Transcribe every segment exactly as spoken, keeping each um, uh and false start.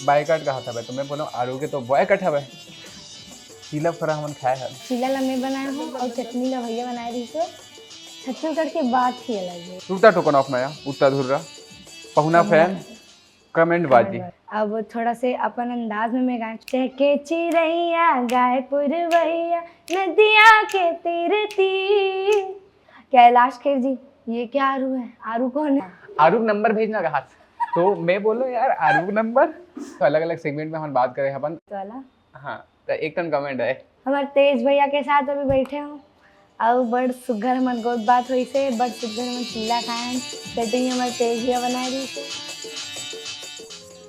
Boycott कहा था भाई, तो मैं बोला आरू के तो बॉयकट हवे। चीला फरा हमन खाए हन। चीला ला मैं बनाए हूँ और चटनी ला भैया बनाए रही से। छत्तीसगढ़ के बात ही अलग है। टूटा टोकन ऑफ नया उत्ता धुर्रा पहुना फैन कमेंट बाजी। अब थोड़ा से अपन अंदाज में मैं गाए। चहके चिरैया गाए पुरवैया नदिया के तीर तीर। कैलाश खेर जी, ये क्या आरू है? आरू कौन है? आरू नंबर भेजना कहा। तो मैं बोलो यार आरू नंबर। तो अलग अलग सेगमेंट में हम बात करे अपन। वाला हाँ, तो एक टन कमेंट है। हमारे तेज भैया के साथ अभी बैठे हूँ। अब बड़ सुग्घर हमन गोठ बात होइसे, बड़ सुग्घर हमन चीला खाएन, चटनी हमारे तेज भैया बनाए रही से।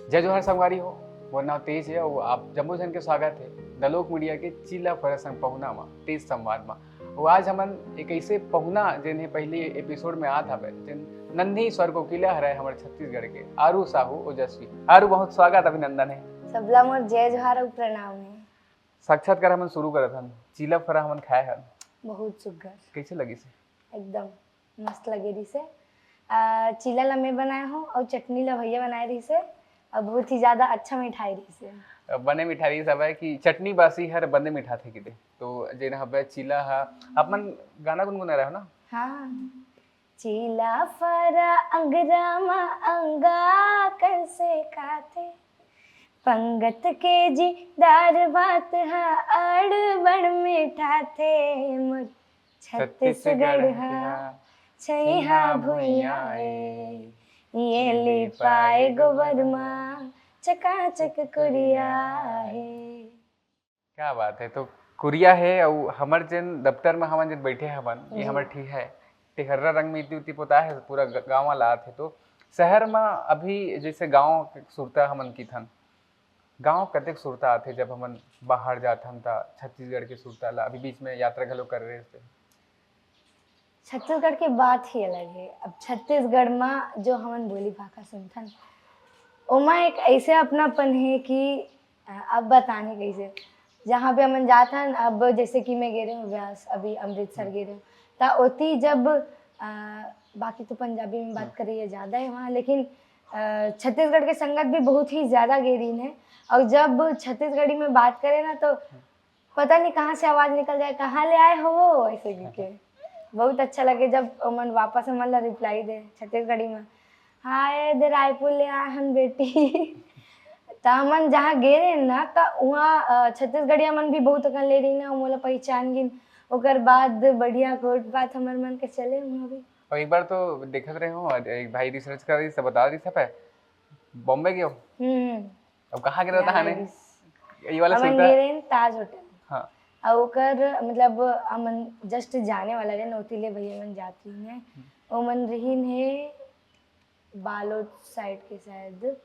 जय जोहार संगवारी हो, मोर नाम तेज है और आप जम्मो जन के स्वागत है दलोक मीडिया के चीला फरा संग पहुना मा, तेज संवाद मा। और आज हमन एक ऐसे पहुना जेन हे पहली एपिसोड में आत हवे, जेन नन्ही स्वर कोकिला हरे हमर छत्तीसगढ़ के आरू साहू ओजस्वी। आरू बहुत स्वागत, अभिनंदन है। सबला मोर जय जोहार और प्रणाम है। साक्षात्कार हमन शुरू करत हन। चीला फरा हमन खाए हन। बहुत सुग्घर। कैसे लगी से? एकदम मस्त लगे रही से। आ, चीला ला मैं बनाए हूँ और चटनी ला भैया बनाए रही से और बहुत ही ज्यादा अच्छा मिठाई रही से। बने मिठाई सब है कि चटनी बासी हर बने मिठा थे किते। तो जेन हवे चीला हा, अपन गाना गुनगुना रहे हो ना? हाँ। चीला फरा अंगरा मा अंगा कैसे खाथे, पंगत के जी दार भात हा अड़ बड़ मिठाथे। मोर छत्तीसगढ़ हा छैहा भुइया ए, ये लिपाए गोबर मा चकाचक कुरिया हे। क्या बात है। तो कुरिया है और हमर जेन दफ्तर में हमन जेन बैठे हवन, ये हमर ठी है, टिहर्रा रंग में इतनी उतनी पोता है, पूरा गाँव वाला आत है। तो शहर में अभी जैसे गाँव के सुरता हमन की थन, गाँव कतेक सुरता आथे जब हमन बाहर जाथन त छत्तीसगढ़ के सुरता ला। अभी बीच में यात्रा घलो कर रहे थे। छत्तीसगढ़ के बात ही अलग है। अब छत्तीसगढ़ में जो हमन बोली भाखा सुनथन, ओमा एक ऐसे अपनापन है कि अब बताने कैसे, जहाँ पे हमन जाथन, अब जैसे कि मैं गे रहे हूँ ब्यास, अभी अमृतसर गे रहे हूँ, त ओती जब आ, बाकी तो पंजाबी में बात कर रही है, ज़्यादा है वहाँ, लेकिन आ, छत्तीसगढ़ के संगत भी बहुत ही ज़्यादा गे रही है। और जब छत्तीसगढ़ी में बात करें ना, तो पता नहीं कहाँ से आवाज़ निकल जाए, "कहाँ ले आए हो वो?" ऐसे करके। बहुत अच्छा लगे जब ओमन वापस हमन ला रिप्लाई दे छत्तीसगढ़ी में, "हाँ, ए दे रायपुर ले आए हन बेटी।" त हमन जहाँ गे रहे ना, त उहाँ छत्तीसगढ़िया मन भी बहुत अकन ले रही ना, मोला पहचान गिन। ओकर बाद बढ़िया गोठ बात हमर मन के चले हुआ भी। और एक बार तो देखत रहे हो, एक भाई रिसर्च कर रही से बता रही था, बॉम्बे गए हो? हम्म। अब कहाँ के रहता है? Nice। ये वाला हमन सुनता गे रहे ताज होटल। हाँ। और ओकर मतलब हमन जस्ट जाने वाला रहे, नौती ले भैया मन जाती हैं। ओमन रहीन है बालोद साइड के शायद।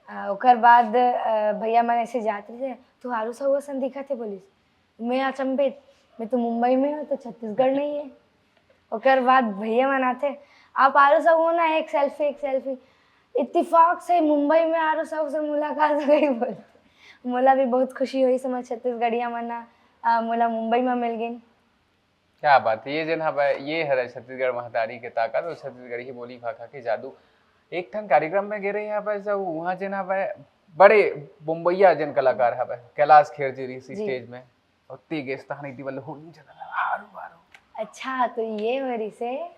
आ, ओकर बाद आ, भैया मन ऐसे जात रहे, "तू आरू साहू असन दिखत है," बोलिस। मैं अचंभित, "मैं तो मुंबई में हूँ, तो छत्तीसगढ़ नहीं है।" ओकर बाद भैया मन आते, "आप आरू साहू हो ना, एक सेल्फी, एक सेल्फी।" इत्तेफाक से मुंबई में आरू साहू से मुलाकात हो गई बोल। मोला भी बहुत खुशी हुई, समझ छत्तीसगढ़िया मन आ, मोला मुंबई में मिल गई। क्या बात है, ये जन हवे, ये हरे छत्तीसगढ़ महतारी के ताकत और छत्तीसगढ़ी बोली भाखा के जादू। एक ठन कार्यक्रम में गे रहे हवे, जब वहाँ जन हवे, बड़े बम्बैया जन कलाकार हवे, कैलाश खेर जी रही जी। स्टेज में, और तेगेस तहन इति बल्ले हुन जन हवे, आरू, आरू। अच्छा, तो ये हो रही से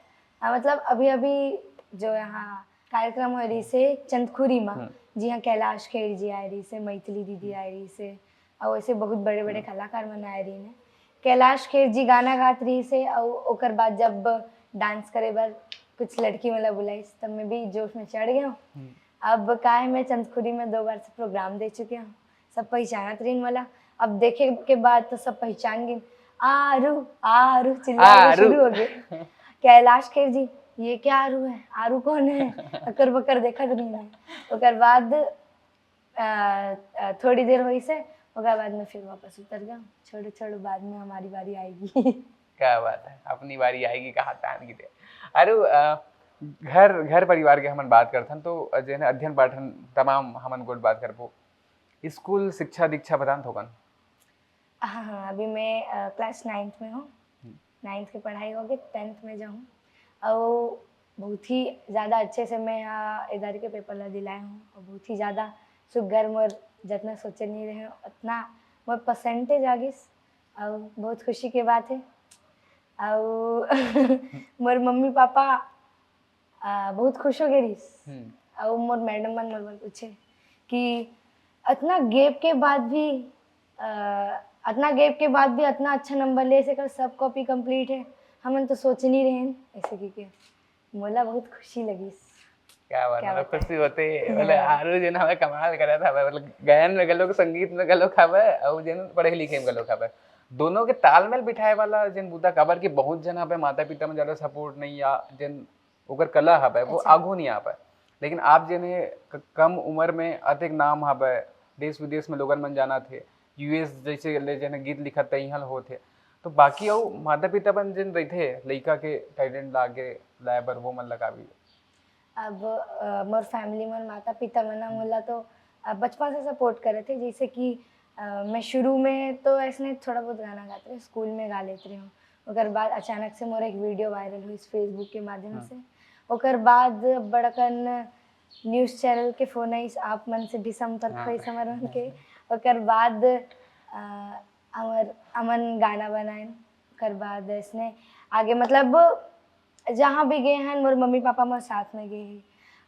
आ, मतलब अभी अभी जो यहाँ कार्यक्रम हो रही से चंदखुरी में, हम्म। जी हाँ, कैलाश खेर जी आए रही से, मैथिली दीदी आए रही से, और ऐसे बहुत बड़े बड़े कलाकार मन आए रही ने। कैलाश खेर जी गाना गात रही से, और ओकर बाद जब डांस करे बर कुछ लड़की मन ला बुलाइस, तब मैं भी जोश में चढ़ गया हूँ। अब का है, मैं चंदखुरी में दो बार से प्रोग्राम दे चुके हूँ, सब पहचानत रही मोला। अब देखे के बाद तो सब पहचान गिन, "आरू, आरू" चिल्लाए आरू। शुरू हो गए। "कैलाश खेर जी, ये क्या आरू है? आरू कौन है?" अकर बकर देखत रही मैं। ओकर बाद आ, आ, थोड़ी देर होइस है, ओकर बाद में फिर वापस उतर गया। "छोड़ो, छोड़ो, बाद में हमारी बारी आएगी।" क्या बात है, अपनी बारी आएगी, कहा तान की दे। अरे, अ, घर, घर परिवार के हमन बात करथन, तो जेन अध्ययन पाठन तमाम हमन गोठ बात करबो। स्कूल शिक्षा दीक्षा बतान थोकन। हाँ, हाँ, अभी मैं, अ, क्लास नाइन्थ में हूँ। नाइन्थ की पढ़ाई हो गई, टेंथ में जाऊँ। और बहुत ही ज़्यादा अच्छे से मैं यहाँ इधर के पेपर ला दिलाए हूँ और बहुत ही ज़्यादा सुग्घर मोर जतना सोचे नहीं रहे उतना मोर परसेंटेज आ गिस, अउ बहुत खुशी के बात है। अउ मोर मम्मी पापा आ, बहुत खुश हो गए रहिस। हम्म। अउ मोर मैडम मन मोर बर पूछे कि अतना गैप के बाद भी आ, अतना गैप के बाद भी अतना अच्छा नंबर ले सकर, सब कॉपी कंप्लीट है, हमन तो सोच नहीं रहेन ऐसे कि के। मोला बहुत खुशी लगिस। क्या बात क्या है, बात है। खुशी होते है। बोले आरू जेन हवे कमाल करत हवे, मतलब गायन में घलोक, संगीत में घलोक हवे, अउ जेन पढ़े लिखे में घलोक हवे। दोनों के तालमेल बिठाए वाला जेन बुता, काबर कि बहुत जन हवे माता पिता में ज्यादा सपोर्ट नहीं या जेन ओकर कला हवे वो अच्छा। आगू नहीं आ पाए, लेकिन आप जेन हे क- कम उम्र में अतेक नाम हवे, देश विदेश में लोगन मन जाना थे, यूएस जैसे ले जेन गीत लिखत ते इहाँ होत हे, तो बाकी अउ माता पिता मन जेन रहिथे लइका के टैलेंट लागे लाए बर वो मन लगावी। अब अ, मोर फैमिली मोर माता पिता मन ह मोला तो अ, बचपन से सपोर्ट करे थे। जैसे कि अ, मैं शुरू में तो ऐसने थोड़ा बहुत गाना गात रहे, स्कूल में गा लेत रहे हूँ। ओकर बाद अचानक से मोर एक वीडियो वायरल हुई फेसबुक के माध्यम से। ओकर बाद बड़कन न्यूज चैनल के फोन आइस, आप मन से भी संपर्क हाँ। हुई समर मन के। ओकर बाद अ, हमर हमन गाना बनाएन। ओकर बाद ऐसने आगे मतलब जहाँ भी गए हैं मोर मम्मी पापा मोर साथ में गए हैं।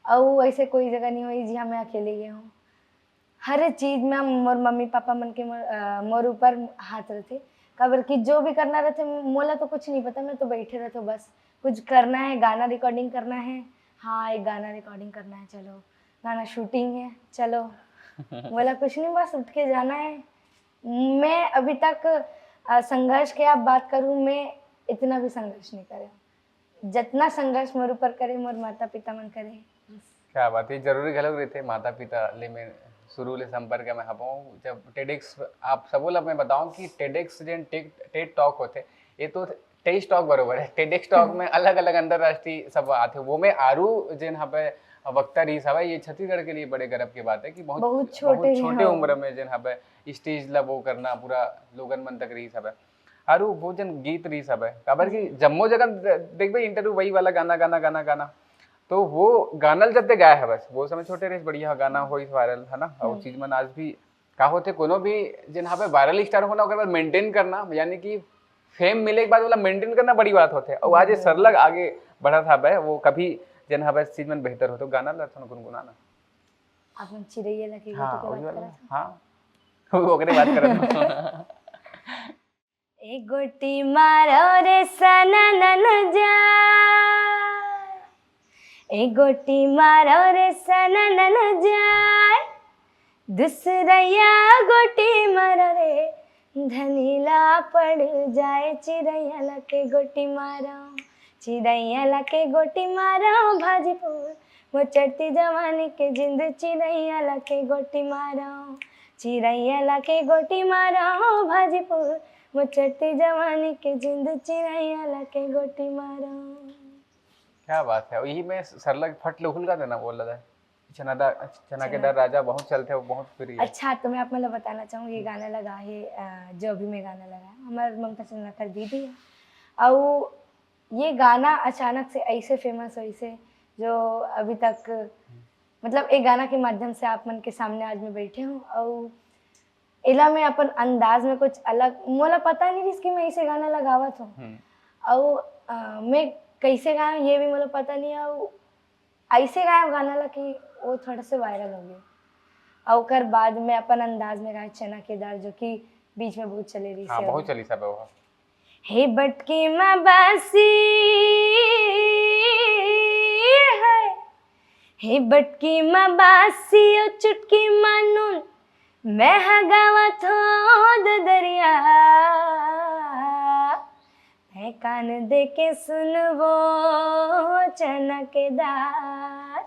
अउ ऐसे कोई जगह नहीं हुई जिहाँ मैं अकेले गए हूँ। हर चीज में मोर मम्मी पापा मन के मोर, अ, मोर ऊपर हाथ रहते। काबर कि जो भी करना रहते मोला तो कुछ नहीं पता, मैं तो बैठे रहते बस। कुछ करना है, गाना रिकॉर्डिंग करना है, हाँ एक गाना रिकॉर्डिंग करना है, चलो गाना शूटिंग है, चलो। मोला कुछ नहीं, बस उठ के जाना है। मैं अभी तक अ, संघर्ष के आप बात करूँ, मैं इतना भी संघर्ष नहीं करे। जितना संघर्ष मोर ऊपर करे मोर माता पिता मन करे। क्या बात है, जरूरी घलोक रहिथे माता पिता ले में शुरू ले संपर्क में हबो। जब टेडेक्स, आप सबो ला मैं बताऊं कि टेडेक्स जेन टेड टॉक होथे, ये तो टेड टॉक बरोबर है। टेडेक्स टॉक में अलग अलग अंतरराष्ट्रीय सब आथे, वो में आरू जेन हवे वक्ता रहिस हवे, ये छत्तीसगढ़ के लिए बड़े गर्व की बात है कि बहुत बहुत छोटे ही छोटे हवे। उम्र में जेन हवे स्टेज ला वो करना पूरा लोगन मन तक रहिस हवे। आरू वो जेन गीत रहिस हवे, काबर कि जम्मो जगह दे- देखबे इंटरव्यू वही वाला गाना गाना गाना गाना, तो वो गाना ल जब ते गाए हवस वो समय छोटे रहिस, बढ़िया गाना होइस वायरल है ना। और चीज मन आज भी का होथे, कोनो भी जेन हवे वायरल स्टार होना ओकर बाद मेंटेन करना, यानी कि फेम मिले के बाद वाला मेंटेन करना बड़ी बात होथे। और आज ये सरलग आगे बढ़त हवे, वो कभी जेन हवे चीज मन बेहतर होथे। गाना ला थोड़ा गुनगुनाना। आप मन चिरैया लगे हाँ के वही बात वाला। करत हाँ वो ओकरे बात करत हूँ। ए गोटी मारो रे सननन जाय, ए गोटी मारो रे सननन जाय, दूसरैया गोटी मारो रे धनीला पड़ जाए। चिरैया लके गोटी मारो, चिरैया लके गोटी मारो भाजीपुर, वो चढ़ती जवानी के जिंद। चिरैया लके गोटी मारो, चिरैया लके गोटी मारो भाजीपुर, वो चढ़ती जवानी के जिंद। चिरैया लके गोटी मारो। क्या बात है, यही में सरलग फट ले हुलका देना बोल रहा है। चना दार, चना के दार राजा बहुत चलते हो, बहुत प्रिय। अच्छा, तो मैं आप मतलब बताना चाहूँगी, ये गाना लगा है अ, जो अभी मैं गाना लगा है हमारे ममता चंद्राकर दीदी है। और ये गाना अचानक से ऐसे फेमस हुई से जो अभी तक मतलब एक गाना के माध्यम से आप मन के सामने आज मैं बैठे हूँ। और एला मैं अपन अंदाज में कुछ अलग, मोला पता नहीं रहिस कि मैं ऐसे गाना लगावत हूँ। हम्म। और अ, मैं कैसे गाया ये भी मोला पता नहीं है। और ऐसे गाया गाना ला कि वो थोड़ा से वायरल हो गया। और ओकर बाद में अपन अंदाज में गाया चना के दार, जो कि बीच में बहुत चले रही हाँ बहुत चली सब वो। हे बटकी माँ बासी है, हे बटकी माँ बासी ओ चुटकी माँ नून, मैं हगावा थोद दरिया। मैं कान दे के सुनवो चना के दार,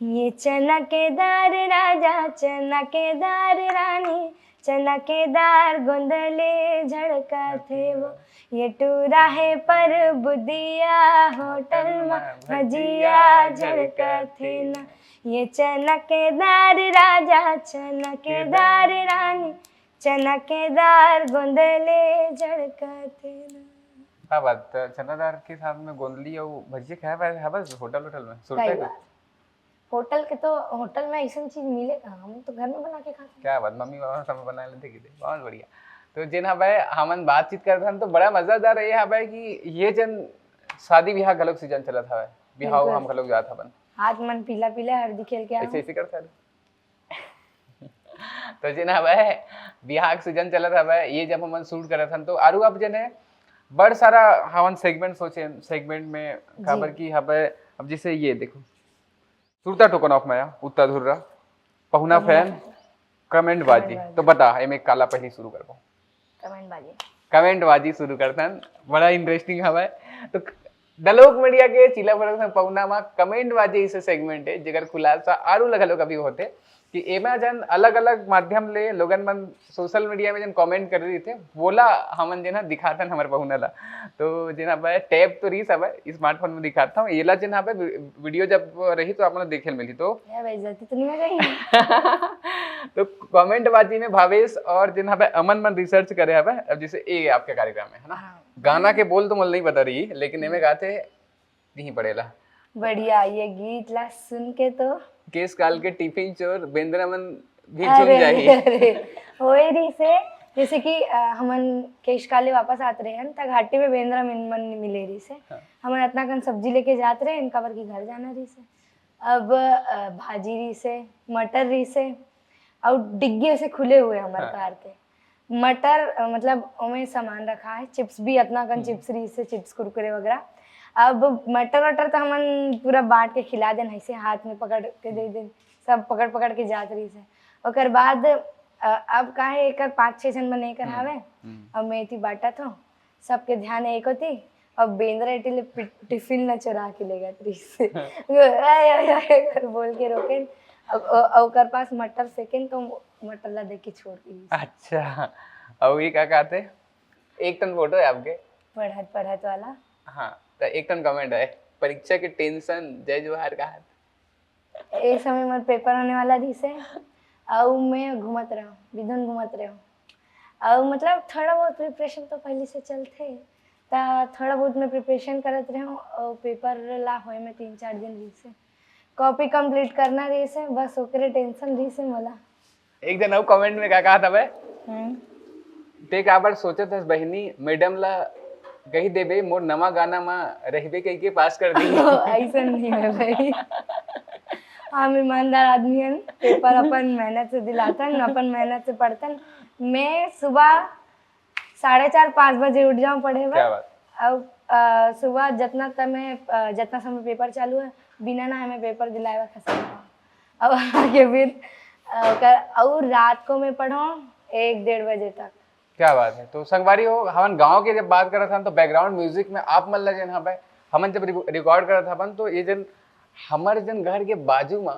ये चना के दार राजा, चना के दार रानी, चना के दार गोंदले झड़का थे वो। ये टूरा है पर बुदिया होटल में भजिया झड़का थे ना। ये चना के दार राजा, चना के दार रानी, चना के दार गोंदले झड़का थे ना। क्या बात है, चना दार के साथ में गोंदली और भजिया खाया पाए है बस होटल होटल में सुरता सही के। बात। होटल के तो, होटल में ऐसन चीज मिले कहाँ, हम तो घर में बना के खाते हैं। क्या बात, मम्मी पापा सब बना लेथे कि? बहुत बढ़िया। तो जेन हवय, हमन बातचीत करत हन तो बड़ा मजेदार ये हवय कि ये जन शादी ब्याह घलोक सीजन चलत हवय, ब्याह बिल्कुल। हम घलोक जात हवन। हाथ मन पीला पीला, हल्दी खेल के आओ। ऐसे ऐसे कर सर। तो जेन हवय, ब्याह के सीजन चलत हवय, ये जब हमन शूट करत हन तो आरू अब जेन है बड़ सारा हमन सेगमेंट सोचे, सेगमेंट में काबर की हवय। अब जैसे ये देखो, सुरता टोकन ऑफ माया उत्ता धुर्रा, पहुना फैन, कमेंट बाजी। तो बता, एमे काला पहली शुरू करबो। कमेंट बाजी। कमेंट बाजी शुरू करथन, बड़ा इंटरेस्टिंग हवय। तो डलोक मीडिया के चीला प्रोडक्शन पहुना मा कमेंट बाजी इसे सेगमेंट है, जेकर खुलासा आरू लगा लोग अभी होते कि एमा जन अलग-अलग माध्यम ले लोगन मन सोशल मीडिया में जन कमेंट कर रही थे, वोला हमन जेन ह दिखाथन हमर पहुना ला। तो जेन हवय टैब तो रहीस हवय, स्मार्टफोन में दिखाता हूँ, येला जेन हवय वी-, वीडियो जब रही तो आप मन देखे ल मिली। तो ये बेइज्जती तो नहीं हो जाएगी? तो कमेंट बाजी में भावेश और जेन हवय अमन मन रिसर्च करे हवय। अब जैसे ए आपके कार्यक्रम में है ना, हाँ। गाना के बोल तो मोला नहीं पता रही, लेकिन एमे गाते नहीं पड़ेला। बढ़िया, ये गीत ला सुन के तो केश काल के टिफिन चोर बेंदरा मन भी अरे झूम जाही। अरे, होए रही से, जैसे कि अ, हमन केश काले वापस आत रहे हन, त घाटी में बेंदरा मन मन मिले रही से। हाँ। हमन अतना कन सब्जी लेके जात रहे हन, काबर की घर जाना रही से। अब अ, भाजी रही से, मटर रही से, और डिग्गे से खुले हुए हमर हाँ। कार के। मटर अ, मतलब ओमे सामान रखा है, चिप्स भी अतना कन चिप्स रही से, चिप्स कुरकुरे वगैरह। अब मटर वटर तो हमन पूरा बांट के खिला देन, ऐसे हाथ में पकड़ के दे देन, सब पकड़ पकड़ के जात रही से। ओकर बाद अ, अब काहे एकर पाँच छह जन मन एकर हवे, हम्म। अब मैं एती बांटत हूँ, सबके ध्यान एक होती, अब बेंदरा एटी ले पि-, टिफिन ला चुरा के ले गत रही से। आय, आय, आय, कर बोल के रोकेन, अब अ, अ, ओकर पास मटर सेकेन तो मटर ला देख के छोड़ के गई। अच्छा, और ये क्या कहते, एक टन फोटो है आपके? पढ़त पढ़त वाला। हाँ, तो एक टन कमेंट है, परीक्षा के टेंशन, जय जोहार का हाथ। ए समय मोर पेपर होने वाला रही से, अउ मैं घूमत रहो, बिधुन घूमत रहो। अउ मतलब थोड़ा बहुत प्रिपरेशन तो पहले से चलथे, त थोड़ा बहुत मैं प्रिपरेशन करत रहो, अउ पेपर ला होए में तीन चार दिन रही से। कॉपी कंप्लीट करना रही से, बस ओकरे टेंशन रही से मोला। एक जन अउ कमेंट में का कहत हवे, हम्म। ते काबर सोचत हस बहिनी, मैडम ला कही देबे मोर नवा गाना मा रहिबे कह के पास कर दी। ऐसा नहीं है भाई, हम ईमानदार आदमी हन, पेपर अपन मेहनत से दिलातन, अपन मेहनत से पढ़तन। मैं सुबह साढ़े चार पाँच बजे उठ जाऊँ पढ़े बर। क्या बात। अब अ, सुबह जितना समय अ, जितना समय पेपर चालू है, बिना नहाए में पेपर दिलाए बर खसम खाऊं। अब आगे फिर अ, कर, और रात को मैं पढ़ो एक डेढ़ बजे तक। क्या बात है। तो संगवारी हो, हमन गांव के जब बात करत हन तो बैकग्राउंड म्यूजिक में आप मन ला जेन हवे, हमन जब रिकॉर्ड करत हवन तो ये जन हमर जन घर के बाजू में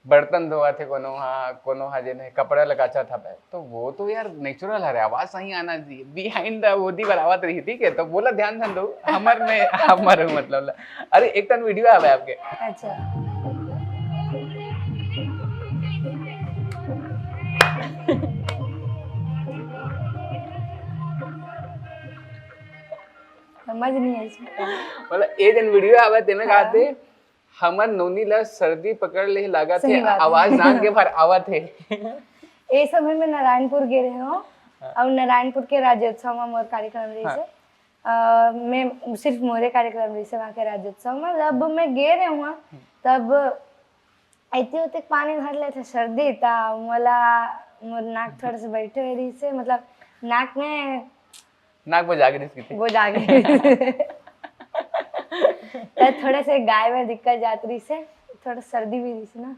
बर्तन धोवत हे, कोनो हा कोनो हा जेन हे कपड़ा ल काचत हवे, तो वो तो यार नेचुरल हरे, आवाज सही आना चाहिए। बिहाइंड द ओदी बर आवत रही, ठीक है, तो बोला ध्यान ध्यान दो, हमर में हमर मतलब ला। अरे एक टन वीडियो आवे आपके। अच्छा। समझ नहीं है इसमें। मतलब ए जन वीडियो आवे तेमे कहते हमर नोनी ला सर्दी पकड़ ले लागत सही है, बात है। आवाज नाक के भर आवत है। ए समय में नारायणपुर गे रहे हो और नारायणपुर के राज्योत्सव में मोर कार्यक्रम रही हाँ। से। अ, मैं सिर्फ मोरे कार्यक्रम रही से वहाँ के राज्योत्सव में। जब मैं गे रहे हुआ तब ऐती होते पानी भर लेते सर्दी ता मोला मोर नाक थोड़ा से बैठे हुए रही से, मतलब नाक में नाक में जागरिस किथे। वो जागरिस। तो थोड़ा से गाय में दिक्कत जात रही से, थोड़ा सर्दी भी रही से ना।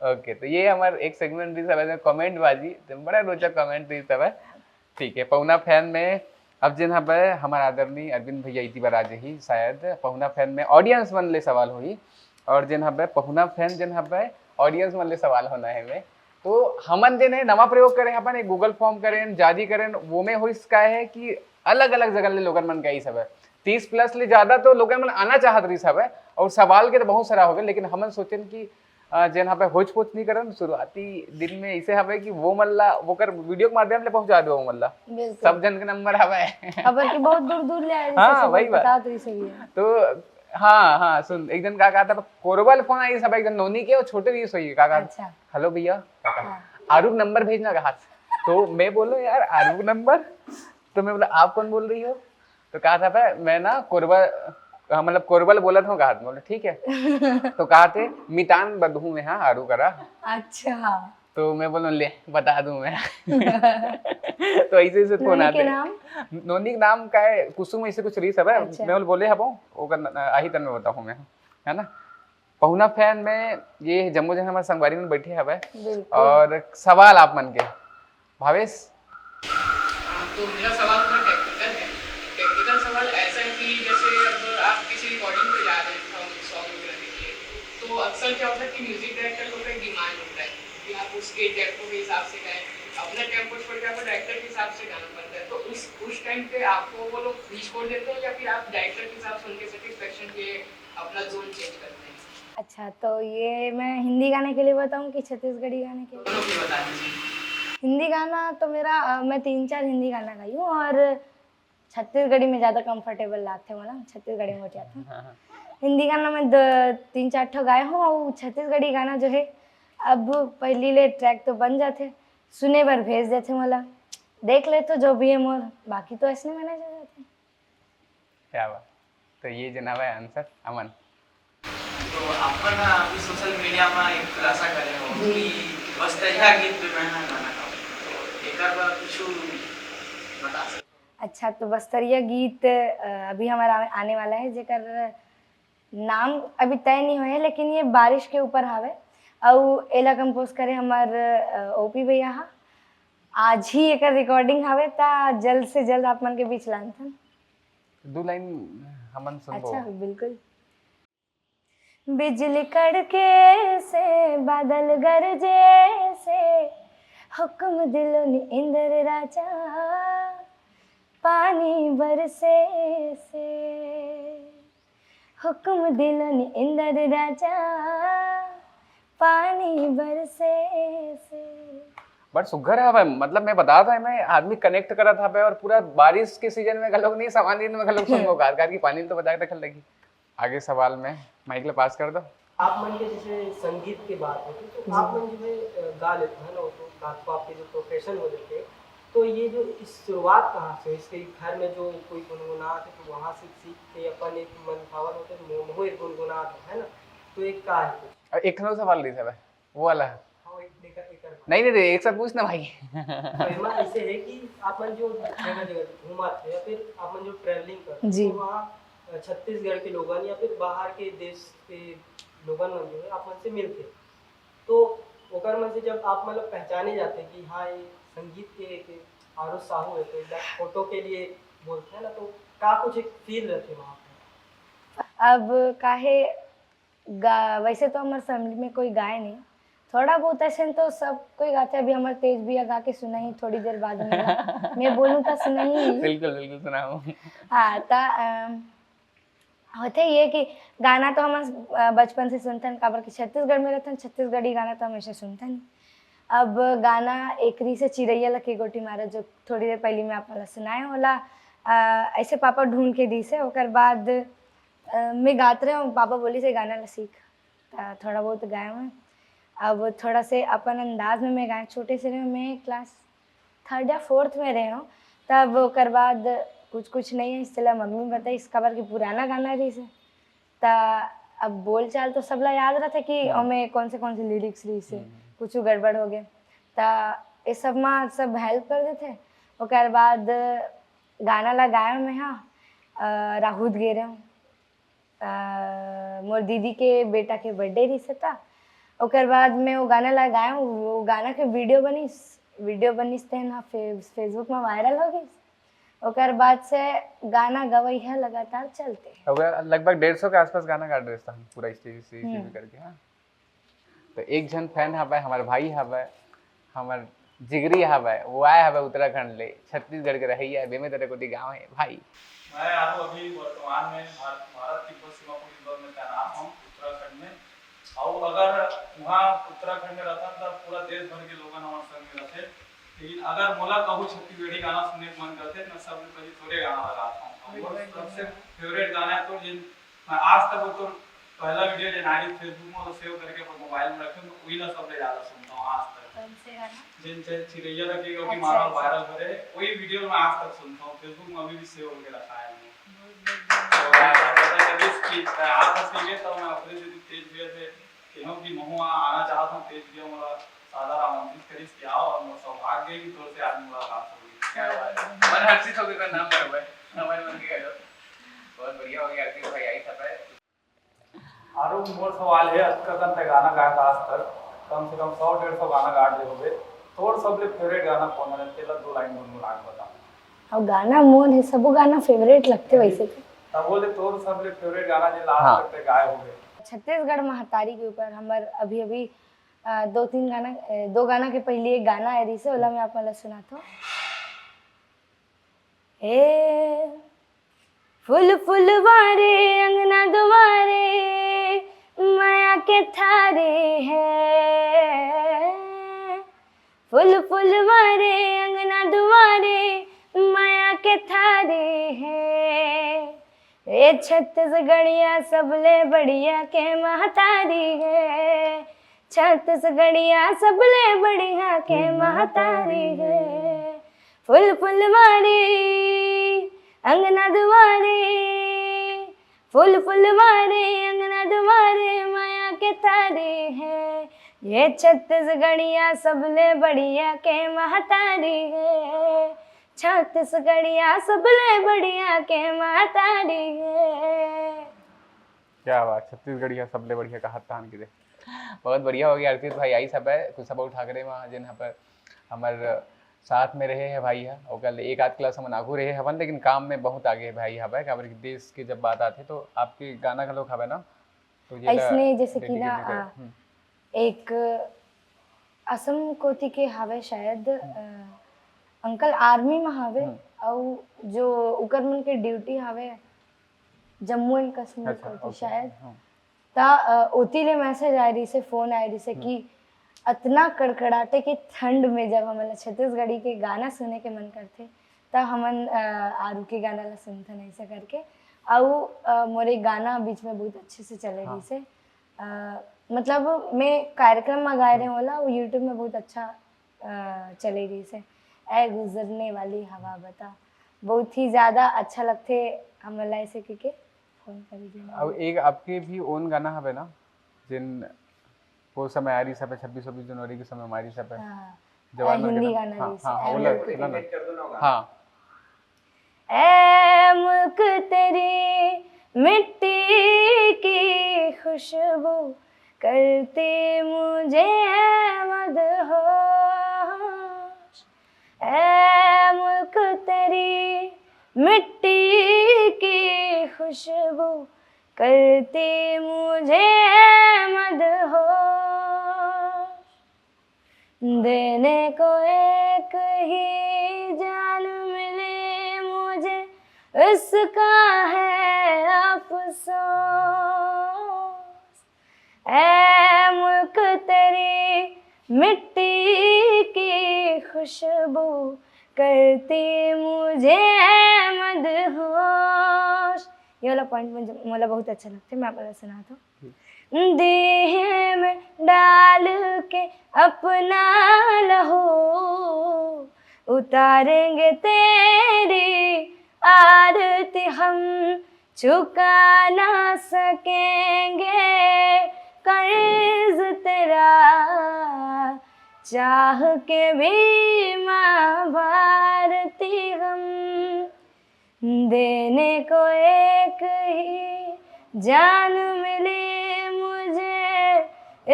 ओके, तो ये हमार एक सेगमेंट रही से कमेंट बाजी, तो बड़ा रोचक कमेंट रही से। ठीक है, पहुना फैन में अब जिन हबे हमार आदरणीय अरविंद भैया इति बार आज ही शायद पहुना फैन में ऑडियंस मन ले सवाल होही, और जिन हबे पहुना फैन जिन हबे ऑडियंस मन ले सवाल होना है में। तो हमन जेन है नवा प्रयोग करे, अपन एक गूगल फॉर्म करें, जारी करें, वो में होइस का है कि अलग अलग जगह ले लोगन मन गई सब है, तीस प्लस ले ज्यादा तो लोगन मन आना चाहत रही सब है। और सवाल के तो बहुत सारा हो गए, लेकिन हमन सोचेन कि अ, जेन हवे होच पोच नहीं करन, शुरुआती दिन में ऐसे हवे कि वो मन ला वोकर वीडियो के माध्यम ले पहुंचा दो वो मन ला। बिल्कुल। सब जन के नंबर हवे। खबर की बहुत दूर दूर ले आए, हाँ, जैसे वही सब बात। बता तो ही सही है। तो हाँ हाँ, सुन, एक दिन का कहा था, कोरबा ले फोन आई सब, एक दिन नोनी के, वो छोटे भी सोई, का कहा, अच्छा। "हेलो भैया," का कहा, हाँ। "आरू के नंबर भेजना," कहा। तो मैं बोलो, "यार, आरू के नंबर?" तो मैं बोला, "आप कौन बोल रही हो?" तो कहा था, "मैं ना कोरबा, हाँ, मतलब कोरबा ले बोला था," कहा। बोले, "ठीक है।" तो कहा थे, "मितान बदहू में, हाँ, आरू करा।" अच्छा। तो मैं बोलूँ, "ले, बता दूं मैं।" तो ऐसे ऐसे फोन नोनी आते के हैं। नाम? नोनी के नाम का है, कुसुम, ऐसे कुछ रही सब है। अच्छा। मैं बोले, बोले, "हबो, ओकर न-, आही तन में बताहूँ मैं," है ना। पहुना फैन में ये जम्मो जन हमारे संगवारी में बैठे हवे। बिल्कुल। और सवाल आप मन के, भावेश? हाँ, तो मेरा सवाल थोड़ा टेक्निकल है। टेक्निकल सवाल ऐसा है कि जैसे अब आप किसी रिकॉर्डिंग पे जा रहे हैं सॉन्ग, सॉन्ग वगैरह के लिए, तो अक्सर क्या होता है कि म्यूजिक डायरेक्टर लोग का एक डिमांड होता है कि आप उसके टेम्पो के हिसाब से गाएं, अपना टेम्पो छोड़ के आपको डायरेक्टर के हिसाब से गाना पड़ता है। तो उस उस टाइम पे आपको वो लोग फ्री छोड़ देते हैं या फिर आप डायरेक्टर के हिसाब से उनके सेटिस्फेक्शन के अपना जोन चेंज करते हैं? अच्छा, तो ये मैं हिंदी गाने के लिए बताऊं कि छत्तीसगढ़ी गाने के लिए? दोनों के बता दीजिए। हिंदी गाना तो मेरा, अ, मैं तीन चार हिंदी गाना गाई हूँ और छत्तीसगढ़ी में ज़्यादा कंफर्टेबल लागथे मोला, छत्तीसगढ़ी में हो जाता। हिंदी गाना मैं दो तीन चार ठो गाए हूँ और छत्तीसगढ़ी गाना जो है, अब पहली ले ट्रैक तो बन जाथे, सुने बर भेज देथे मोला, देख ले तो जो भी है मोर, बाकी तो ऐसने मैनेज हो जाथे। क्या बात। तो ये जना है आंसर, अमन। तो आप मन अभी सोशल मीडिया में एक खुलासा करे हो कि बस्तरिया गीत पे मैं गाना गाऊं, तो एकर बर कुछ बता सकते? अच्छा, तो बस्तरिया गीत, अ, अभी हमारा आने वाला है, जेकर नाम अभी तय नहीं होए है, लेकिन ये बारिश के ऊपर हवे। अउ एला कंपोज करे हमर, अ, ओपी भैया हा। आज ही एकर रिकॉर्डिंग हवे, ता जल्द से जल्द आप मन के बीच लानथन। दो लाइन हमन सुनबो। अच्छा, बिल्कुल। बिजली कड़के से, बादल गरजे से, हुक्म दिलो नी इंद्र राजा, पानी बरसे से। हुक्म दिलो नी इंद्र राजा, पानी बरसे से। बट सुघर हवे, मतलब मैं बता था, मैं आदमी कनेक्ट करत हवे और पूरा बारिश के सीजन में घलोक नहीं, सामान्य दिन में घलोक सुनबो कार, कार की पानी तो बचा के रखल लगी। आगे सवाल में माइक ले पास कर दो। आप मन के जैसे संगीत की बात होती तो आप मन जो है अ, गा लेते हैं ना, तो गात को आपके जो प्रोफेशन हो जाते हैं, तो ये जो इस शुरुआत कहाँ से, इसके घर में जो कोई गुनगुनात है तो वहाँ से सीख के अपन एक मन भावन होते तो मोमहो एक गुनगुनात है ना, तो एक का है कुछ? अब एक ठो सवाल रही था, वो वाला है। हाँ, एक, एक, एक, एक, नहीं नहीं नहीं, एक साथ पूछना भाई। पहला ऐसे है कि आप मन जो जगह जगह घूमाते हैं या फिर आप मन जो ट्रैवलिंग करते हैं, जी। तो वहाँ अ, छत्तीसगढ़ के लोगन या फिर बाहर के देश के लोगन मन जो है आप मन से मिलते हैं, तो ओकर मन से जब आप मतलब पहचाने जाते हैं कि हाँ, ये संगीत के एक आरुष साहू है, तो एक बार फोटो के लिए बोलते हैं ना, तो का कुछ एक फील रहते हैं वहाँ पे? अब काहे गा, वैसे तो हमारे फैमिली में कोई गाए नहीं, थोड़ा बहुत ऐसे तो सब कोई गाते। अभी हमारे तेज भैया गा के सुनाही थोड़ी देर बाद में, मैं बोलूँ तो सुनाही। बिल्कुल बिल्कुल सुनाओ। हाँ, ता अम, होथे ये कि गाना तो हम, अ, बचपन से सुनथन, काबर कि छत्तीसगढ़ में रहथन, छत्तीसगढ़ी गाना तो हमेशा सुनथन। अब गाना एकरी से चिरैया लके गोटी मारा, जो थोड़ी देर पहली मैं आप मन ला सुनाए होला, अ, ऐसे पापा ढूंढ के दीस हे, ओकर बाद, अ, मैं गात रहे हूँ, पापा बोली से गाना ला सीख, त थोड़ा बहुत गाए हूँ। अब थोड़ा से अपन अंदाज में मैं गाए, छोटे से रहे हूँ, मैं क्लास थर्ड या फोर्थ में रहे हूँ, तब ओकर बाद कुछ कुछ नहीं है, इसलिए मम्मी बताई इसका बार के पुराना गाना रही से, त अब बोल चाल तो सबला याद रहता कि ओमे कौन से कौन से लिरिक्स रही से, कुछ गड़बड़ हो गए, त ये सब में सब हेल्प कर देते। ओकर बाद गाना ला गाए मैं, हाँ, अ, राहुत गे रहे हूँ, अ, मोर दीदी के बेटा के बर्थडे रही से, त ओकर बाद मैं वो गाना ला गाए हूँ, वो गाना के वीडियो बनिस, वीडियो बनिस तेन हा फे-, फेसबुक में वायरल हो गई। ओकर बाद से गाना गवई है लगातार चलते। हो गया, लगभग डेढ़ सौ के आसपास गाना गा डारे हन पूरा स्टेज स्टेज हम्म। भी करके। हाँ, तो एक झन फैन हवे, हमारे भाई हवे, हमार जिगरी हवे, वो आए हवे उत्तराखंड ले, छत्तीसगढ़ के रहैया है, बेमेतरा कोती गाँव है भाई। मैं आरू अभी वर्तमान में भारत, भारत तिब्बत सीमा पुलिस बल में तैनात हूँ उत्तराखंड में। और अगर वहाँ उत्तराखंड में रहता तब पूरा देश भर के लोगन हमारे संग में रहते, लेकिन अगर मोला कहूँ छत्तीसगढ़ी गाना सुनने के मन करते, मैं सबसे पहले तोरे गाना लगाता हूँ। और मोर सबसे फेवरेट गाना है तो जिन आज तक वो तो पहला वीडियो जे नारी Facebook में तो सेव करके अपन मोबाइल में रखे, तो वही ला सबले ज्यादा सुनता हूँ आज तक। कौन से गाना? जिन चे-, चिरैया लगे गो की अच्छा, मारा अच्छा। वायरल हो रहे, वही वीडियो मैं आज तक सुनता हूँ। Facebook में अभी भी सेव करके रखा है मैंने। बहुत, बहुत तो धन्यवाद। मैं पता करिस कि आप हंस के तो मैं अपने से भी तेज भैया से कहूँ कि महू आना चाहता हूँ, तेज भैया मोला सादर आमंत्रित करिस कि आओ, और मोर सौभाग्य ही तोर से आज मुलाकात हो गई। क्या बात है। मन हर्षित हो गया, नाम बराबर हमारे मन के गजब। बहुत बढ़िया हो गया, आरती भाई आई सब है। आरू, मोर सवाल है, अतका कन तक गाना गाए आज तक, कम से कम सौ डेढ़ सौ गाना गा दे होबे, तोर सबले फेवरेट गाना कौन है? तेला दो लाइन गुनगुना के बता। अब गाना मोर है, सबो गाना फेवरेट लगते वैसे तो। तब बोले तोर सबले फेवरेट गाना जे लास्ट हाँ। तक तक गाए होबे। छत्तीसगढ़ महतारी के ऊपर हमर अभी अभी अ, दो तीन गाना, अ, दो गाना के पहले एक गाना आए रहिसे, ओला मैं आप मन ला सुनात हूँ। ए फूल फुलवारी अंगना दुआरे माया के थारी है। फूल फुलवारी अंगना दुआरे माया के थारी है। ए छत्तीसगढ़िया सबले बढ़िया के महतारी है। छत्तीसगढ़िया सबले बढ़िया के महतारी है। फूल फुलवारी अंगना दुआरे, फूल फुलवारी अंगना दुआरे माया के थारी है। ये छत्तीसगढ़िया सबले बढ़िया के महतारी है। छत्तीसगढ़िया सबले बढ़िया के महतारी है। क्या बात, छत्तीसगढ़िया सबले बढ़िया कहा तान के दे। बहुत बढ़िया हो गया अर्पित भाई, आई सब है खुशबू ठाकरे माँ जिन यहाँ पर हमर साथ में रहे हैं भाई है, ओकर ले एक आध क्लास हमन आगू रहे हवन, लेकिन काम में बहुत आगे है भाई हवय, काबर कि देश के जब बात आथे तो आपके गाना घलोक हवय ना, तो ये ला ऐसने जैसे कि ना, dedicate कर, आ, हम्म। एक असम कोति के हावे शायद, अ, अंकल आर्मी में हावे, हम्म। अउ जो उकर मन के ड्यूटी हावे जम्मू एंड कश्मीर अच्छा, कोति okay, शायद। हाँ। त, अ, ओती ले मैसेज आए रहिसे, फोन आए रहिसे हम्म। कि अतना कड़कड़ाटे के ठंड में जब हमन ला छत्तीसगढ़ी के गाना सुने के मन करथे, त हमन, अ, आरू के गाना ला सुनथन, ऐसे करके। अउ, अ, मोर एक गाना बीच में बहुत अच्छे से चले हाँ। रहिसे। अ, मतलब, मैं कार्यक्रम में गाए हम्म। रहे होला, वो YouTube में बहुत अच्छा, अ, चले रहिसे, ए गुजरने वाली हवा बता। बहुत ही ज्यादा अच्छा लगथे हमन ला ऐसे कहिके फोन कर दिया। अब एक आपके भी ओन गाना हवे ना, जिन वो समय आ रही सब छब्बीस छब्बीस जनवरी के समय हमारी सब हाँ। जवान अ, मन के हिंदी ना। गाना हाँ, जैसे हाँ, हाँ, वो अ, लग-, सुना ना। हाँ। ए मुल्क तेरी मिट्टी की खुशबू करती मुझे मदहोश। ए मुल्क तेरी मिट्टी की खुशबू करती मुझे मदहोश। देने को एक ही जान मिली मुझे, इसका है अफसोस। ए मुल्क तेरी मिट्टी की खुशबू करती मुझे मदहोश। ये वाला पॉइंट मुझे, मोला बहुत अच्छा लगता है, मैं आप वाला सुनाता हूँ। दीहे में डाल के अपना लहू, उतारेंगे तेरी आरती हम, चुका ना सकेंगे कर्ज तेरा, चाह के भी माँ भारती हम। देने को एक ही जान मिली मुझे,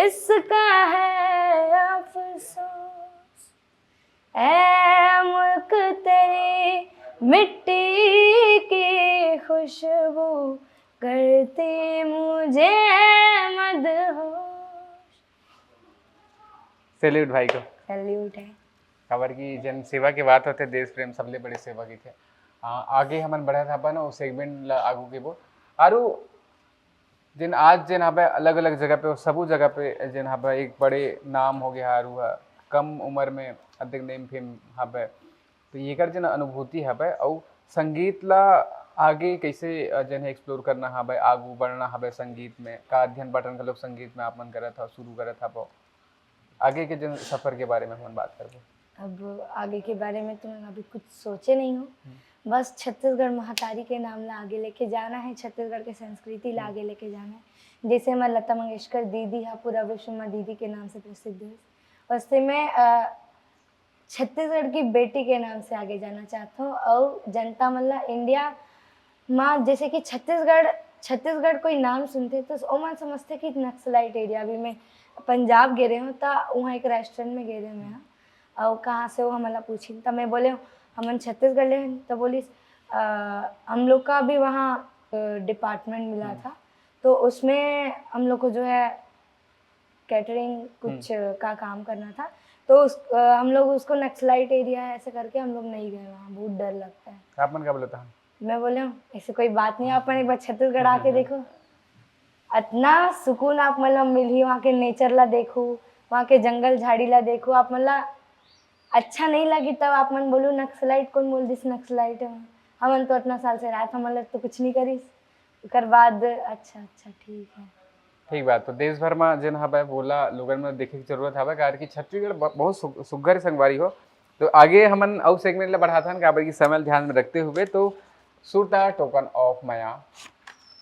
इसका है अफसोस। ए मुल्क तेरी मिट्टी की खुशबू करती मुझे मदहोश। सैल्यूट भाई को। सैल्यूट है। काबर कि जन सेवा के बात होथे, देश प्रेम सबले बड़े सेवा कहिथे। आ, आगे हमन बढ़त हबन, ओ सेगमेंट ला आगू केबो। आरू जेन आज जेन हबे अलग-अलग जगह पे, सबो जगह पे जेन हबे एक बड़े नाम हो गया आरू ह, कम उम्र में अतेक नेम फेम हबे। तो येकर जेन अनुभूति हबे, अउ संगीत ला आगे कैसे, अ, जन है एक्सप्लोर करना हवय, आगू बढ़ना हवय संगीत में, का अध्ययन पाठन घलोक संगीत में आप मन करत हव, शुरू करत हव? आगे के जन सफर के बारे में हमन बात करबो। अब आगे के बारे में तो मैं अभी कुछ सोचे नहीं हूँ। हम्म। बस छत्तीसगढ़ महतारी के नाम ला आगे लेके जाना है, छत्तीसगढ़ के संस्कृति ला हम्म। आगे लेके जाना है। जैसे हमारे लता मंगेशकर दीदी हा पूरा विश्व में दीदी के नाम से प्रसिद्ध है, वैसे मैं, अ, छत्तीसगढ़ की बेटी के नाम से आगे जाना चाहत हूँ। और जनता मन ला इंडिया मा, जैसे कि छत्तीसगढ़, छत्तीसगढ़ कोई नाम सुनथे तो ओमन समझथे कि नक्सलाइट एरिया। अभी मैं पंजाब गे रहे हूँ, त वहाँ एक रेस्टोरेंट में गे रहे हूँ मैं, और कहाँ से हो हमन ला पूछिन, त मैं बोले हूँ, "हमन छत्तीसगढ़ ले हन।" त बोलिस, "अ, हम लोग का भी वहाँ, अ, डिपार्टमेंट मिला हम्म। था, तो उसमें हम लोग को जो है कैटरिंग कुछ हम्म। का काम करना था, तो उस, अ, हम लोग उसको नक्सलाइट एरिया है ऐसे करके हम लोग नहीं गए वहाँ, बहुत डर लगता है।" आप मन का बोलता है? मैं बोले हूँ, "ऐसे कोई बात नहीं, आप मन एक बार छत्तीसगढ़ आके हम्म। देखो, इतना सुकून आप मन ला मिलही, वहाँ के नेचर ला देखो, वहाँ के जंगल झाड़ी ला देखो, आप मन ला अच्छा नहीं लगी तब आप मन बोलू नक्सलाइट, कौन बोल दिस नक्सलाइट है? हमन तो इतना साल से रहत, हमन ला तो कुछ नहीं करिस।" ओकर बाद, "अच्छा, अच्छा, ठीक है।" ठीक बात, तो देश भर में जेन हवय, वोला लोगन में देखे के जरूरत हवय, काबर कि छत्तीसगढ़ ब-, बहुत सु-, सुग्घर संगवारी हो। तो आगे हमन अउ सेगमेंट ला बढ़ाथन, काबर कि समय ला ध्यान में रखते हुए, तो सुरता टोकन ऑफ माया,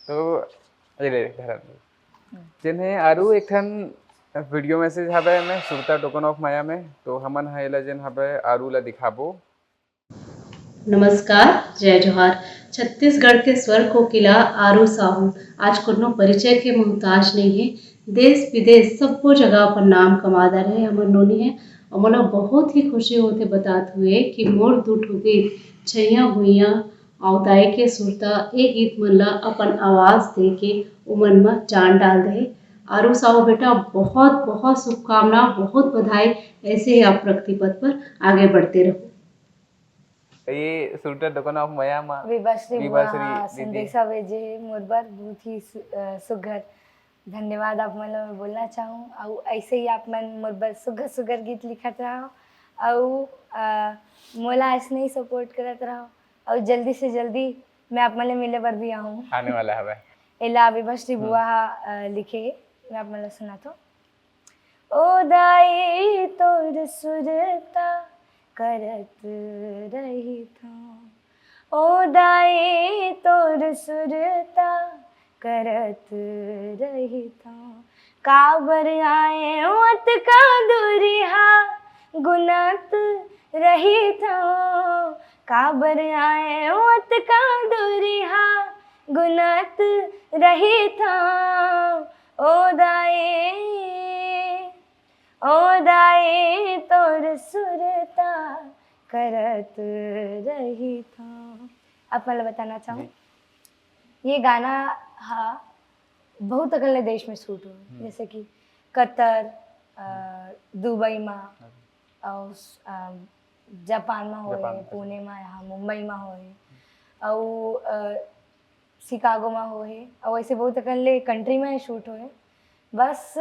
तो ये ले, धरन। हम्म। जेन हे आरू एक ठन वीडियो मैसेज हवय में सुरता टोकन ऑफ माया में, तो हमन ह एला जेन हवय आरू ला दिखाबो। नमस्कार, जय जोहार। छत्तीसगढ़ के स्वर कोकिला आरू साहू आज कोनो परिचय के मोहताज नहीं है। देश विदेश सब्बो जगह अपन नाम कमा डारे हे हमर नोनी है। और मोला बहुत ही खुशी होथे बतात हुए कि मोर दू ठो गीत छैया भुइया अवताए के सुरता ए गीत मन ला अपन आवाज दे के उमन म जान डाल दे। आरू साहू बेटा, बहुत बहुत शुभकामना, बहुत बधाई। ऐसे ही आप प्रगति पथ पर आगे बढ़ते रहो। ये सुरता टोकन ऑफ माया मा विभाश्री विभाश्री बुआ दीदी। संदेशा भेजे हे मोर बर, बहुत ही सु-, अ, सुघर। धन्यवाद आप मन ला मैं बोलना चाहूँ, अउ ऐसे ही आप मन मोर बर सुघर सुघर गीत लिखत रहो, अउ, अ, मोला ऐसने ही सपोर्ट करत रहो, अउ जल्दी से जल्दी मैं आप मन ले मिले बर भी आहूँ। आने वाला हवय। एला विभाश्री हम्म। बुआ, अ, लिखे हे, मैं आप मन ला सुनाथों। ओ दाई तोर सुरता करत रहिथों, ओ दाई तोर सुरता करत रहिथों, काबर आए अतका दूरिहा गुनत रहिथों, काबर आए अतका दूरिहा गुनत रहिथों, ओ दाई, ओ दाई तोर सुरता करत रहिथों। आप मन ला बताना चाहूँ, जी। ये गाना हा बहुत अकन ले देश में शूट हुए, हम्म। जैसे कि कतर, अ, हम्म। दुबई मा, अरे। अउ, अ, जापान मा होए, जापान मा। पुणे मा, यहाँ मुंबई मा होए, अउ, अ, शिकागो मा होए, अउ ऐसे बहुत अकन ले कंट्री में शूट होए। बस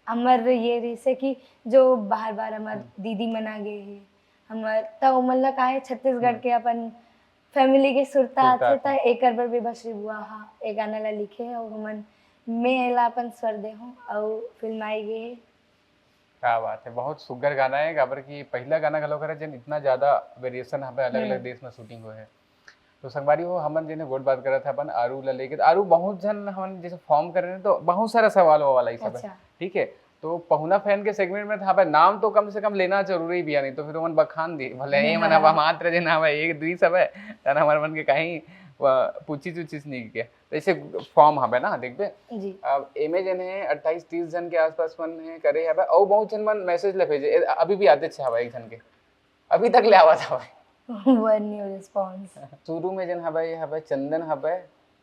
हमर ये रहिसे कि जो बाहर बाहर हमर हम्म। दीदी मन आ गे हे, हमर त ओमन ला काहे छत्तीसगढ़ हम्म। के अपन फैमिली के सुरता सुरता आथे, त आथे। एकर बर विभाश्री बुआ हा ए गाना ला लिखे हे, अउ हमन, मैं एला अपन स्वर दे हूँ, अउ फिल्माई गे हे। क्या बात है, बहुत सुग्घर गाना है, काबर कि पहला गाना घलो करे जेन इतना ज्यादा वेरिएशन हवे, अलग-अलग हम्म। देश में शूटिंग हुए है। तो संगवारी हो, हमन जेन गोठ बात करत हवन आरू ला लेके, तो आरू बहुत झन हमन जैसे फॉर्म करे रहे, तो बहुत सारा सवाल ववाल आई सब है, अच्छा। ठीक है? तो पहुना फैन के सेगमेंट में था, भाई, नाम तो कम से कम लेना जरूरी भी है, नहीं तो फिर ओमन बखान दी, भले ये मन हवा मात्र जेन हवे, एक दुई सब है, तन हमर मन के कहीं, अ, पूछी चुछीस नहीं के। जैसे फॉर्म हवे ना, देखबे। जी। अब एमे जेन है, अट्ठाईस तीस जन के आसपास मन है, करे हवे, अउ बहुत जन मन मैसेज ले भेजे, ए, अभी भी आते छे हवे एक जन के, अभी तक ले आवत हवे। One new response। शुरू में जेन हवे, ये हवे चंदन हवे,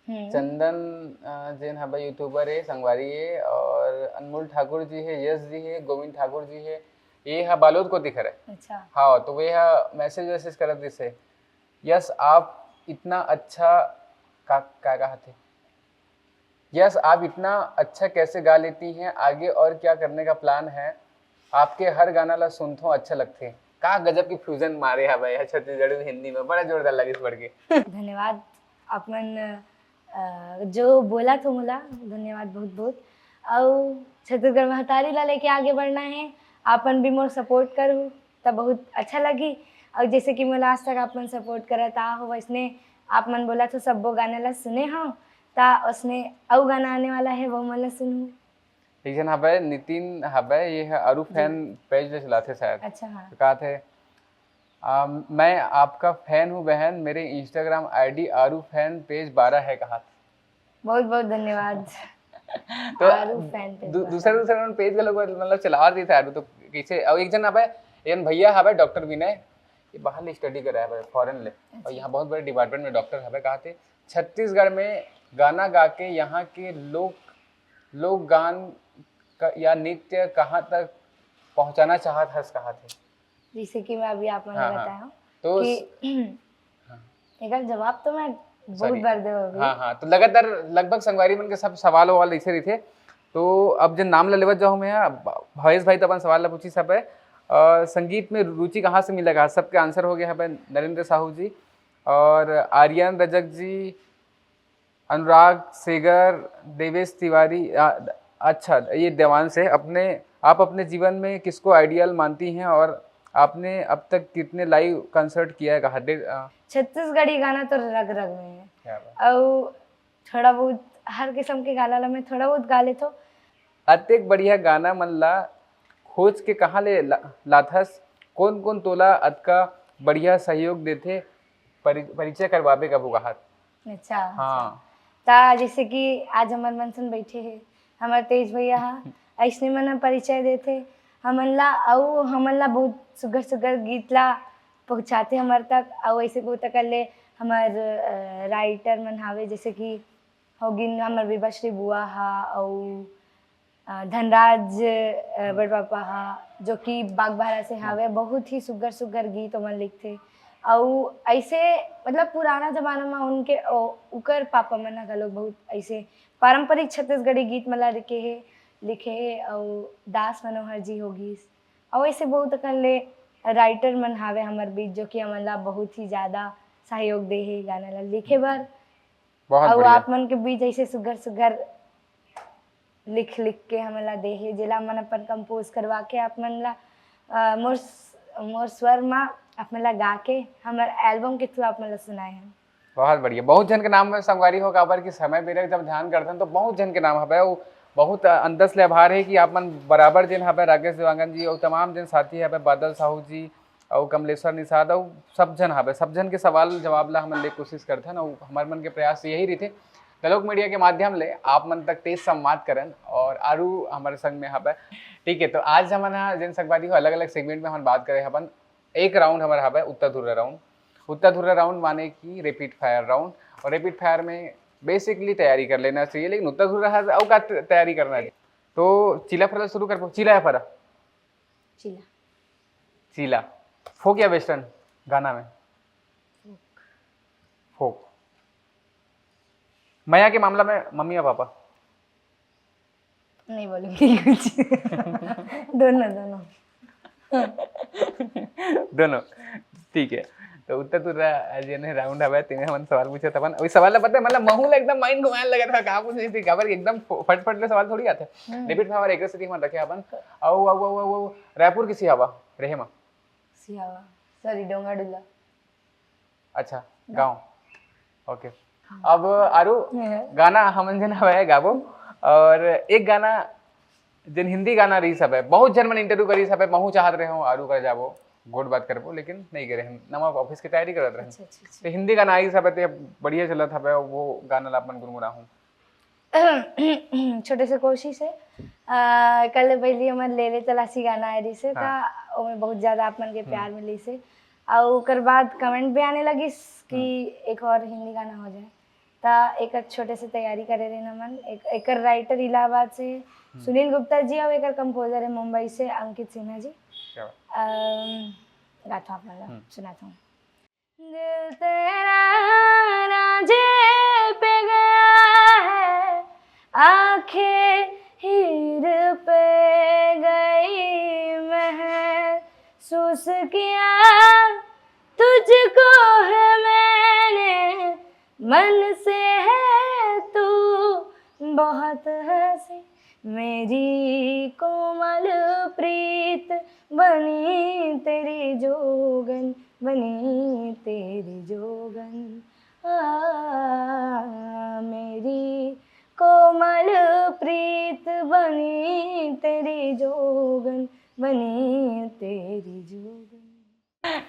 हम्म। चंदन, अ, जेन हवे यूट्यूबर है, संगवारी है, और अनमोल ठाकुर जी है, यश जी है, गोविंद ठाकुर जी है, ये हा बालोद कोती के हरे। अच्छा। हाँ, तो वे हा मैसेज वैसेज करत दिस हे, यस, आप इतना अच्छा, का, का कहा थे? यस, आप इतना अच्छा कैसे गा लेती हैं? आगे और क्या करने का प्लान है? आपके हर गाना ला सुनथों, अच्छा लगथे। का गजब की फ्यूजन मारे हवे यार, छत्तीसगढ़ी में हिंदी में, बड़ा जोरदार लगिस बढ़ के। धन्यवाद। आप मन, अ, जो बोलत हो मोला, धन्यवाद बहुत-बहुत। अउ छत्तीसगढ़ महतारी ला लेके आगे बढ़ना हे, आप मन भी मोर support करहू, त बहुत अच्छा लगही। अउ जैसे कि मोला आज तक आप मन support करत आ हो, वैसने आप मन बोलत हो, सब्बो गाना ला सुने हव, त उसने अउ गाना आने वाला हे, वो मन ला सुनहू। एक झन हवय, नितिन हवय, ये ह आरू जी। Fan page ले चलाथे शायद। अच्छा, हाँ। तो कहा थे, "आ, मैं आपका fan हूँ बहन, मेरे Instagram ID आरू fan page बारह है," कहा थे। बहुत बहुत धन्यवाद। तो आरू fan page दू-, बारह। दूसरा दूसरा मन page घलो मतलब चलावत रहिथे आरू, तो कैसे, अउ एक झन हवय, एक झन भैया हवय डॉक्टर विनय, ये बाहर ले study करे हवय foreign ले, अउ अच्छा। यहाँ बहुत बड़े department में doctor हवय, कहा थे, "छत्तीसगढ़ में गाना गा के यहाँ के लोक, लोक गान का, या नृत्य कहाँ तक पहुँचाना चाहत हस?" कहा थे। जैसे कि मैं अभी आप मन हाँ, हाँ। बताया हूँ तो कि हाँ। एकर जवाब तो मैं बहुत sorry। बार दे होगी। हाँ, हाँ, तो लगातार लगभग संगवारी मन के सब सवाल ववाल ऐसे रहिथे। तो अब जन नाम ला लेवत जाहूँ मैं, भ-, भवेश भाई तो अपन सवाल ला पूछिस हवय, अ, संगीत में रुचि कहाँ से मिला? सबके answer हो गया हवय, नरेंद्र साहू जी और आर्यन रजक जी, अनुराग सेगर, देवेश तिवारी, अ, अच्छा, ये देवांश है। अपने, आप अपने जीवन में किसको ideal मानती हैं और आपने अब तक कितने live concert किया है? कहा दे, अ, छत्तीसगढ़ी गाना तो रग रग में है। क्या बात। अउ थोड़ा बहुत हर किस्म के गाना ला मैं थोड़ा बहुत गा लेथो। अतेक बढ़िया गाना मन ला खोज के कहाँ ले ला-, लाथस? कौन कौन तोला अतका बढ़िया सहयोग देथे? परि-, परिचय करवाबे कभू कहात। अच्छा, हाँ। अच्छा। ता जैसे कि आज हमर मन सन बैठे हे, हमर तेज भैया हा, अइसने मन ह परिचय देथे हमन ला, अउ हमन ला बहुत सुग्घर सुग्घर गीत ला पहुँचाथे हमर तक, अउ ऐसे बहुत अकन ले हमर, अ, writer मन हावे, जैसे कि होगिन हमर विभाश्री बुआ हा, अउ अ, धनराज, अ, हम्म। बड़पापा हा, जो कि बागबाहरा से हम्म। हावे, बहुत ही सुग्घर सुग्घर गीत ओमन लिखथे। अउ ऐसे, मतलब, पुराना जमाना म उनके, ओ, उकर पापा मन ह घलो बहुत ऐसे पारंपरिक छत्तीसगढ़ी गीत मन ला लिखे हे, लिखे हे, अउ दास मनोहर जी होगिस, अउ ऐसे बहुत अकन ले writer मन हावे हमर बीच, जो कि हमन ला बहुत ही ज्यादा सहयोग दे हे गाना ला लिखे बर। बहुत अउ बढ़िया। आप मन के बीच ऐसे सुग्घर सुग्घर लिख लिख के हमन ला दे हे, जेला हमन अपन compose करवा के आप मन ला, अ, मोर स-, मोर स्वर म आप मन ला गा के हमर album के through आप मन ला सुनाए हन। बहुत बढ़िया। बहुत झन के नाम में संगवारी हो, काबर कि समय बेरा जब ध्यान करथन तो बहुत झन के नाम हवय, अउ बहुत, अ, अंदर से आभार हे कि आप मन बराबर जेन हवय, राकेश देवांगन जी अउ तमाम जेन साथी हवय, बादल साहू जी अउ कमलेश्वर निषाद अउ सब झन हवय, सब झन के सवाल जवाब ला हमन ले कोशिश करथन अउ हमर मन के प्रयास यही रहिथे। गलोक मीडिया के माध्यम ले आप मन तक तेज संवाद करन और आरू हमर संग में हवय। ठीक है, तो आज हमन ह जेन संगवारी हो अलग-अलग segment में हमन बात करे हवन। एक round हमर हवय उत्तर धुर्रा round। उत्तर धुर्रा round माने कि rapid fire round, और rapid fire में basically तैयारी कर लेना चाहिए, लेकिन उत्तर धुर्रा हर अउ का त-, तैयारी करना चाहिए। तो चीला फरा शुरू करबो, चीला या फरा? चीला। चीला। Folk या western गाना में? Folk। Folk। मया के मामला में मम्मी या पापा? नहीं बोलूंगी कुछ। दोनों, दोनों। दोनों। ठीक है। तो उत्तर धुर्रा जेन हे round हवय, तेमे हमन सवाल पूछत हवन। अउ सवाल ला पता है, मतलब, महू ला एकदम mind घुमाए लगत हवय, का पूछे थी, काबर कि एकदम फ-, फट फट ले सवाल थोड़ी आथे। हम्म। Rapid fire एक सेती हमन रखे हवन। अउ, अउ, अउ, अउ, अउ, रायपुर के सिहावा, रेहे मा? सिहावा, sorry, डोंगाडुला। अच्छा, गाँव। OK। हाँ। अब आरू, हम्म। गाना हमन जेन हवय गाबो, और एक गाना जेन हिंदी गाना रहिस हवय, बहुत झन मन interview करिस हवय, महू चाहत रहे हूँ आरू कर जाबो, गोठ बात करबो, लेकिन नहीं करे हन, नवा office के तैयारी करत रहे। अच्छा, अच्छा, अच्छा। तो हिंदी गाना आइस हवय, ते बढ़िया चलत हवय, वो गाना ला अपन गुनगुनाहूँ। छोटे से कोशिश है। अ, कल पहली हमर ले ले तलाशी गाना आए रहिस हे, हाँ। त ओमे बहुत ज्यादा आप मन के हम्म। प्यार मिलिस हे। अउ ओकर बाद comment भी आने लगिस कि हम्म। एक और हिंदी गाना हो जाए। त एकर छोटे से तैयारी करे रहिन हमन। एक, एकर writer इलाहाबाद से हम्म। सुनील गुप्ता जी, अउ एकर composer है मुंबई से अंकित सिन्हा जी। क्या बात। अम, गाथों आप मन ला हम्म। सुनाथों। दिल तेरा रांझे पे गया है, आंखें हीर पे गई, महसूस किया तुझको है मैंने, मन से है तू बहुत हंसी, मेरी कोमल प्रीत बनी तेरी जोगन, बनी तेरी जोगन। आ, मेरी कोमल प्रीत बनी तेरी जोगन, बनी तेरी जोगन।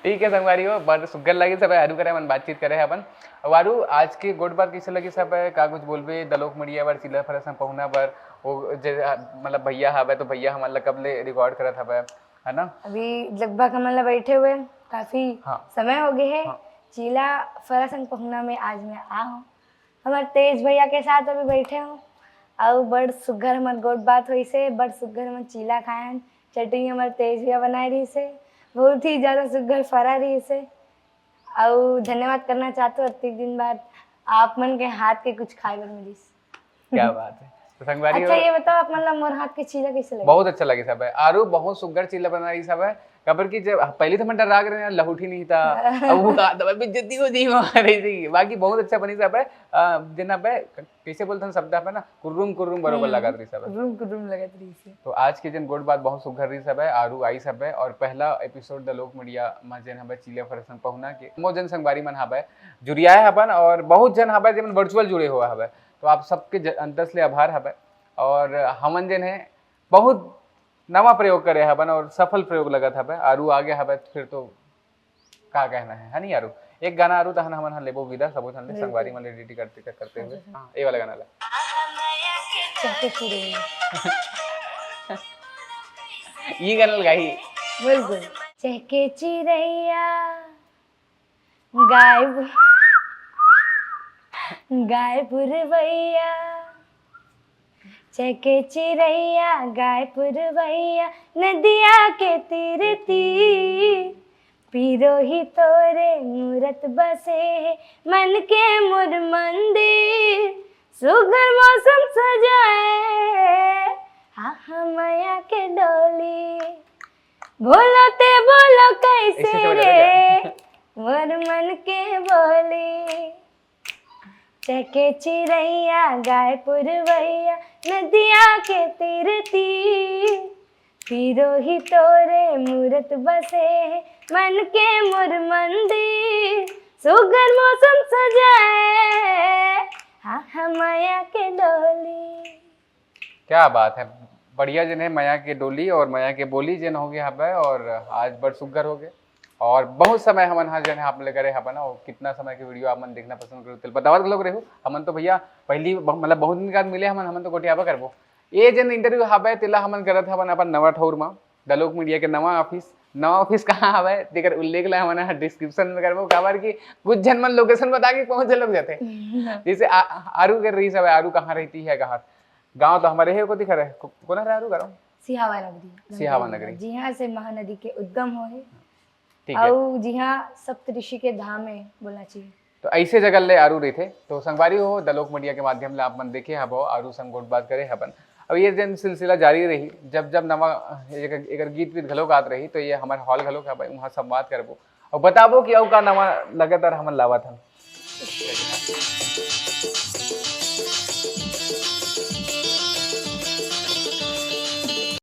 ठीक है संगवारी हो, बड़ सुग्घर लगिस हवय आरू करा हमन बातचीत करे हवन। अउ आरू, आज के गोठ बात कइसे लगिस हवय? का कुछ बोलबे दलोक मड़िया बर, चीला फरा संग पहुना बर? वो जे, मतलब भैया हवय तो भैया हमन ला कब ले रिकॉर्ड करत हवय, है ना? अभी लगभग हमन ला बैठे हुए काफी हाँ। समय हो गए है। हाँ। चीला फरा संग पहुना में आज मैं आ हूँ। हमर तेज भैया के साथ अभी बैठे हूँ, अउ बड़ सुग्घर हमर गोठ बात होइसे, बड़ सुग्घर हमर चीला खायन, चटनी हमर तेज भैया बनाए रहिसे, बहुत ही ज्यादा सुग्घर फरा रहिसे। अउ धन्यवाद करना चाहत हूँ, अतिक दिन बाद आप मन के हाथ के कुछ खाए बर मिलिस। क्या बात है। तो संगवारी अच्छा, हो, ये बताओ, आप मन ला मोर हाथ के चीला कैसे लगे? बहुत अच्छा लगिस हवय। आरू बहुत सुग्घर चीला बना रहिस हवय। काबर कि जब पहली तो मन डरा गे रहेन, लहुटी नहीं था। अब वो का दवा बेइज्जती हो जाई हमारे जी। बाकी बहुत अच्छा बनिस हवय। अ, जेन हवय, क-, कैसे बोलथन शब्द हवय ना, कुर्रुम कुर्रुम बरोबर हम्म, लगा रहिस हवय। कुर्रुम कुर्रुम लगत रहिस हे। तो आज के जेन गोठ बात बहुत सुग्घर रहिस हवय, आरू आइस हवय और पहला एपिसोड दलोक मड़िया म जेन हवय चीला फरा संग पहुना के। बहुत जन संगवारी मन हवय, जुरियाए हवन और बहुत जन हवय जेमन वर्चुअल जुड़े हुए हवय। तो आप सबके ज-, अंदर से आभार हवय। और हमन जेन है बहुत नवा प्रयोग करे हवन और सफल प्रयोग लगत हवय। आरू आगे हवय तो फिर तो का कहना है, है नहीं आरू? एक गाना आरू तहन हमन ह लेबो विदा, सबो झन ले, बिल्कुल। संगवारी मन ले डेडिकेट करते हुए। अच्छा, अच्छा। हाँ, ये वाला गाना ला। चहके चिरैया। ये गाना लगाही। बिल्कुल। चहके चिरैया, गाय बु-, गाय पुरवैया, चहके चिरैया, गाय पुरवैया, नदिया के तीर तीर, पिरोही तोरे मूरत बसे हे, मन के मोर मंदिर, सुघर मौसम सजाए, हाँ, हाँ, मया के डोली। बोलो ते बोलो कैसे ऐसे समझ आ रहा रे, क्या? मोर मन के बोली। चहके चिरैया, गाय पुरवैया, नदिया के तीर तीर, पिरोही तोरे मूरत बसे हे, मन के मोर मंदिर, सुघर मौसम सजाए, हाँ, हाँ, मया के डोली। क्या बात है, बढ़िया जेन है मया के डोली और मया के बोली जेन हो गया हवय और आज बड़ सुघर हो गए। और बहुत समय हमन हा जेन है आप ले करे हवन, और कितना समय के वीडियो आप मन देखना पसंद करो, तेल बतावत घलोक रहो। हमन तो भैया पहली ब-, मतलब बहुत दिन के बाद मिले हमन, हमन तो गोठियाबा करबो। ये जेन इंटरव्यू हवय तेला हमन करत हवन अपन नवा ठौर मा, दलोक मीडिया के नवा ऑफिस। नवा ऑफिस कहाँ हवय तेकर उल्लेख ला हमन हा डिस्क्रिप्शन में करबो, काबर कि कुछ झन मन लोकेशन बता के पहुंचे लोग जाते। जैसे आ-, आरू के रहीस हवय, आरू कहाँ रहती है, कहाँ गांव तो हमारे हे कोती खरे, को-, कोन हरे आरू गांव? सिहावा नगरी। सिहावा नगरी। जिहां से महानदी के उद्गम होए। ठीक है। अउ जिहां सप्तऋषि के धाम है बोलना चाहिए। तो ऐसे जगह ले आरू रहिथे। तो संगवारी हो, दलोक मीडिया के माध्यम ले आप मन देखे हबो, आरू संग गोठ बात करे हबन। अब ये जन सिलसिला जारी रही, जब जब नवा एकर, एकर गीत वीत घलो गात रही, तो ये हमारे हॉल घलो हवय, वहाँ संवाद करबो और बताबो कि अउ का नवा लगातार हमन लावत हन।